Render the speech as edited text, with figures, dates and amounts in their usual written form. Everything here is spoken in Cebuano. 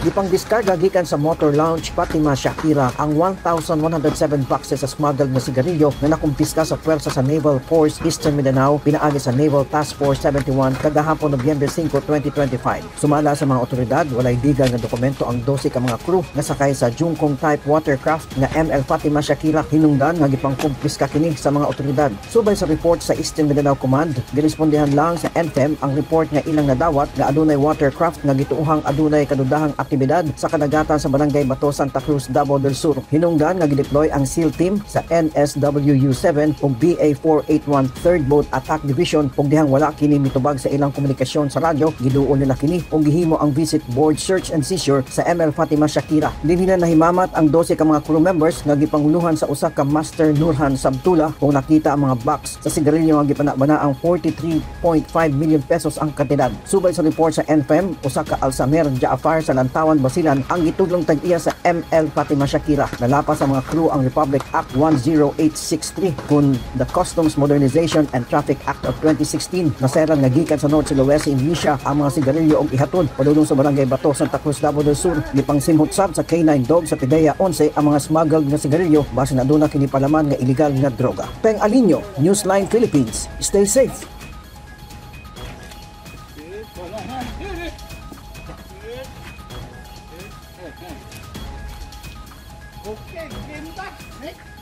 Gipang diskarga gikan sa motor launch Fatima Shakira ang 1,107 boxes sa smuggled nga sigarilyo nga nakumpiska sa puwersa sa Naval Force Eastern Mindanao pinaagi sa Naval Task Force 71 kagahapon, Nobyembre 5, 2025. Sumala sa mga otoridad, walay legal nga dokumento ang 12 ka mga crew nga sakay sa Jungkong type watercraft nga ML Fatima Shakira, hinungdan nga gipangkumpiska kini sa mga otoridad. Subay sa report sa Eastern Mindanao Command, girespondehan lang sa NFEM ang report nga ilang nadawat nga adunay watercraft nga gituohang adunay kadudahang aktibidad sa kadagatan sa Barangay Bato, Santa Cruz, Davao del Sur. Hinungdan nga gideploy ang SEAL team sa NSWU-7 ug BA-481 3rd Boat Attack Division ug dihang wala kini mitubag sa ilang komunikasyon sa radyo, giduol nila kini ug gihimo ang visit board search and seizure sa ML Fatima Shakira. Dinhi na nahimamat ang 12 ka mga crew members nga gipanguluhan sa usa ka Master Nurhan Sabtula kung nakita ang mga box sa sigarilyo nga gipanabana ang ₱43.5 million ang kantidad. Subay sa report sa NFEM, usa ka Alsamer Jaafar sa Lantawan, Basilan ang gitudlong tag-iya sa ML Fatima Shakira. Nalapas sa mga crew ang Republic Act 10863 kun the Customs Modernization and Traffic Act of 2016. Naseran nga gikan sa North Sulawesi, Indonesia ang mga sigarilyo og ihatod padulong sa Barangay Bato, Santa Cruz, Davao del Sur. Gipangsimhot sab sa K9 dog sa PDEA 11 ang mga smuggled nga sigarilyo basin aduna kini palaman nga illegal nga droga. Peng Alinio, Newsline Philippines. Stay safe. Good. Good. Okay, game back. Next.